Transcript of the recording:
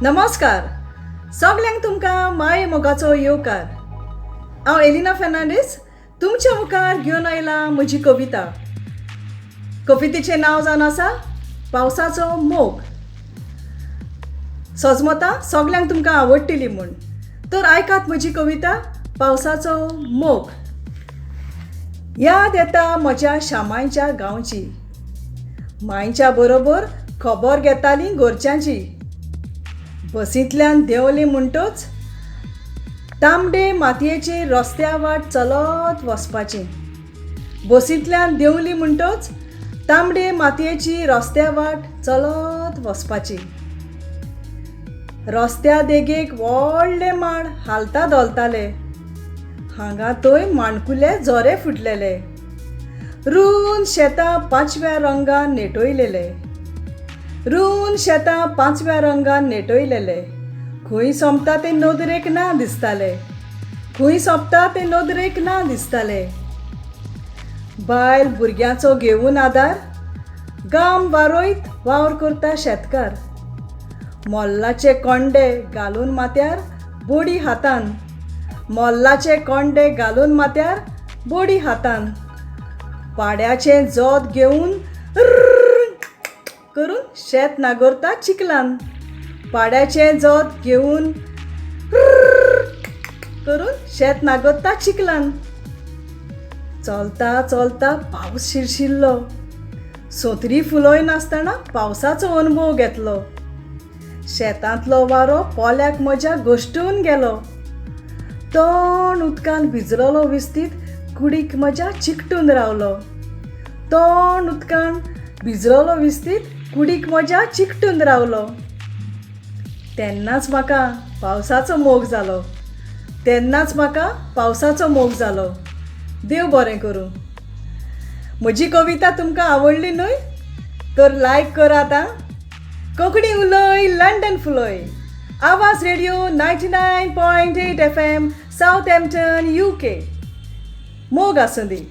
नमस्कार सगल्यांक तुमकां माये मोगाचो येवकार. हांव एलिना फेर्नांडीस तुमच्या मुखार घेवन आयलां म्हजी कविता. कवितेचें नांव जावन आसा पावसाचो मोग. सजमता सगल्यांक तुमकां आवडटली म्हूण. तर आयकात म्हजी कविता पावसाचो मोग. याद येता म्हज्या शामांयच्या गांवची. मांयच्या बरोबर खबर घेताली घरच्यांची. बसींतल्यान देंवली म्हणटच तांबडे मातयेचे रस्त्या वाट चलत वचपाची. बसींतल्यान देंवली म्हणटच तांबडे मातयेची रस्त्या वाट चलत वचपाची. रस्त्या देगेक व्हडले माड हालता धोलताले. हांगा थंय माणकुले झरे फुटलेले. रूंद शेतां पांचव्या रंगान नेटयलेले. रूंद शेतां पांचव्या रंगान नेटयलेले. खंय सोंपता तें नदरेक ना दिसताले. खंय सोंपता तें नदरेक ना दिसताले. बायल भुरग्यांचो घेवन आदार गाम वारोयत वावर करता शेतकार. मोल्लाचे कोंडे घालून माथ्यार बोडी हातान. मोल्लाचे कोंडे घालून माथ्यार बोडी हातान. पाड्याचें जोत घेवन करून शेत नागरता चिखलान. पाड्याचें जोत घेवन करून शेत नागरता चिखलान. चलता चलता पावस शिरशिल्लो. सोत्री फुलय नासतना पावसाचो अणभव घेतलो. शेतांतलो वारो पोल्याक म्हज्या घश्टून गेलो. तोंड उदकान भिजलोलो विस्तीत कुडीक म्हज्या चिकटून रावलो. तोंड उदकान भिजलोलो विस्तीत कुडीक म्हज्या चिकटून रावलो. तेन्नाच म्हाका पावसाचो मोग जालो. तेन्नाच म्हाका पावसाचो मोग जालो. देव बरें करूं. म्हजी कविता तुमकां आवडली न्हय तर लायक करात आं. कोंकणी उलय लंडन फुलय. आवाज रेडिओ 99.8 FM Southampton UK. मोग आसूं दी.